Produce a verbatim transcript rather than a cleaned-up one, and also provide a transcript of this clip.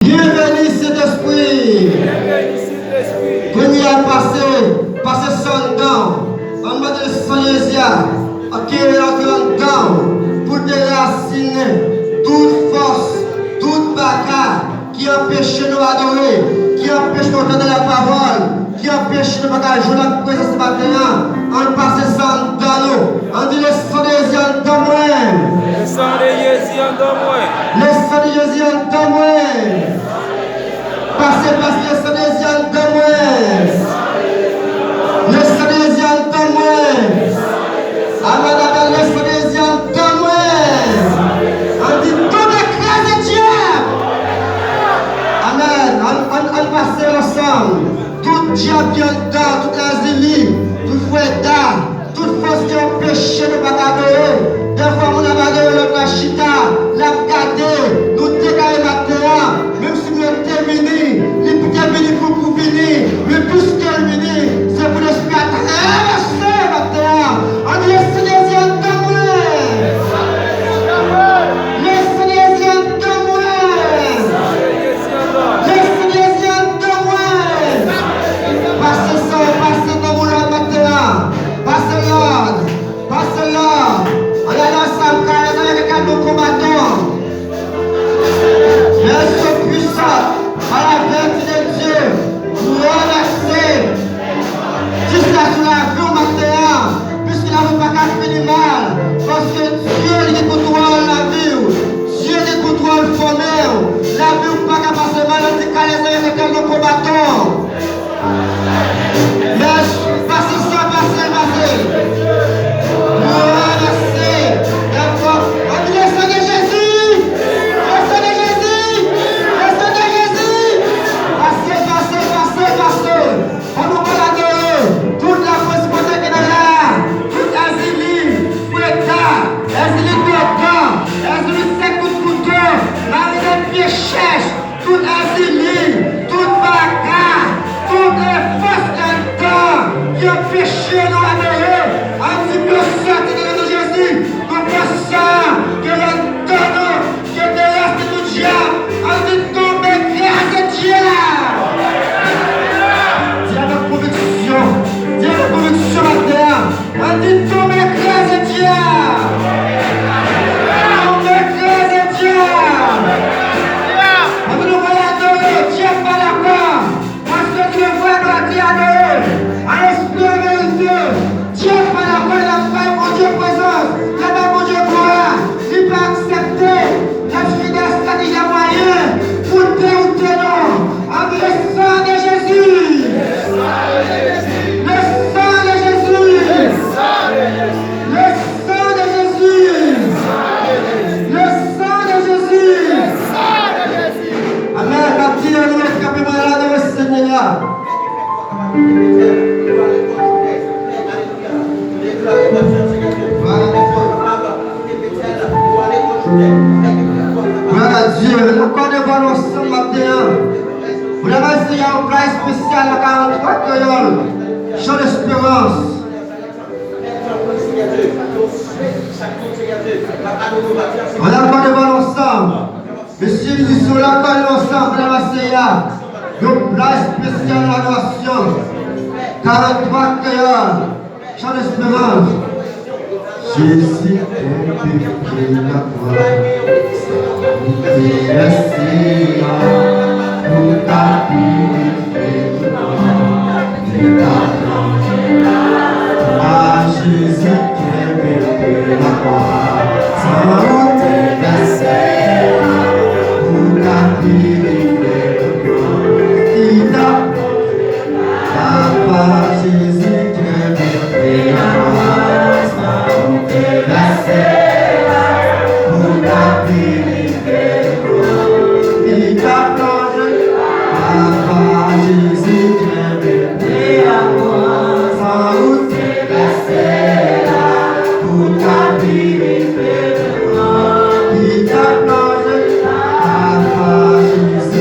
Bienveni, Sentespri. Kounye a, pase, pase san anndan w. Ann mande san Jezi a, ann kere antre anndan w, pou l derasinen tout fòs, tout bagay ki anpeche nou adore, ki anpeche nou tande lapawòl, ki anpeche nou pa ka jwenn ak prezans maten an. Ann pase sa anndan nou. Ann di, le sang de Jésus anndan mwen. Le sang de Jésus anndan mwen. Le sang de Jésus anndan mwen. Pase, pase, le sang de Jésus anndan mwen. Le sang de Jésus anndan mwen. Amèn, amèn, le sang de Jésus anndan mwen. Ann di, tonbe kraze dyab. Amèn. Ann, ann, ann pase ansanm. Tout dyab ki anndan, tout Èzili, tout Freda, tout fòs ki anpeche nou pa ka adore. Dèfwa moun ap adore, lòt la chita, l ap gade. Nou deklare maten an, menm si Mèt te vini, li te vini pou, pou vini, men piske l vini, se pou lespri a travèse maten an. Ann di, le sang de Jésus anndan mwen. Le sang de Jésus anndan mwen. Le sang de Jésus anndan mwen. Pase san, pase nan boulòt maten an. Pase lòd. Pase lòd. Ann ale ansanm, kare sa avèk kado konbatan. Mèsi pwisan, pa la vèti de Dye, nou remèsye. Jis la sou lavi w maten an, piske lavi w pa ka fini mal, paske Dye li gen kontwòl lavi w, Dye gen kontwòl fanmi w, lavi w pa ka pase mal, ann di kale sa avèk kado konbatan. Mèsi, pase sa, pase, pase. Mèsi. Ann di, le sang de Jésus. Le sang de Jésus. Le sang de Jésus. Pase, pase, pase, pase. Ann nou pral adore. Tout laprensipalite ki nan la. Tout Èzili, Freda, Èzili Dodan, Èzili Sèt Kout Kouto, mari de pye chèch. Tout Èzili, tout bagay, tout fòs anndan ki anpeche nou adore, ann di ke sòti nan non Jezi, ke fòs sa, ke anndan nou, ke te reste tout dyab, ann di tonbe kraze dyab. Di avèk konviksyon, di avèk konviksyon maten an. Ann di tonbe kraze dyab. Tonbe kraze dyab. Ann di nou pral adore, dyab pa dakò. Paske nou devwa nou adore an espri an verite. Dyab pa dakò, l ap bay Bondye prezans, l ap bay Bondye glwa. Li pa aksepte. L ap chèche de estratèji, de mwayen pou dewoute nou. Ann di le sang de Jésus. Le sang de Jésus. Le sang de Jésus. Le sang de Jésus. Amèn. N ap tire nou, kanpe, mwen la, nan Senyè a. Glwa a Dye, n ap kòde vwa nou ansanm maten an. Pou n ap adore yon plas espesyal nan karant twa kreyòl, Chan Lesperans. N ap kòde vwa nou ansanm. Mesye mizisyen, n ap kòde nou ansanm pou n ap adore yon plas espesyal nan adorasyon. Karant twa kreyòl. Chan Lesperans. Jezi kenbe pye lakwa. Ou te vèse a pou ta pirifye nou. Li ta plonje lakwa. Jezi kenbe pye lakwa. San ou te vèse a pou ta pirifye nou. Li ta plonje Papa Jezi kenbe pye lakwa, san ou te vèse a pou ta pirifye nou. Li ta plonje, Papa Jezi kenbe pye lakwa, san ou te vèse a pou ta pirifye nou. Li ta plonje, Papa Jezi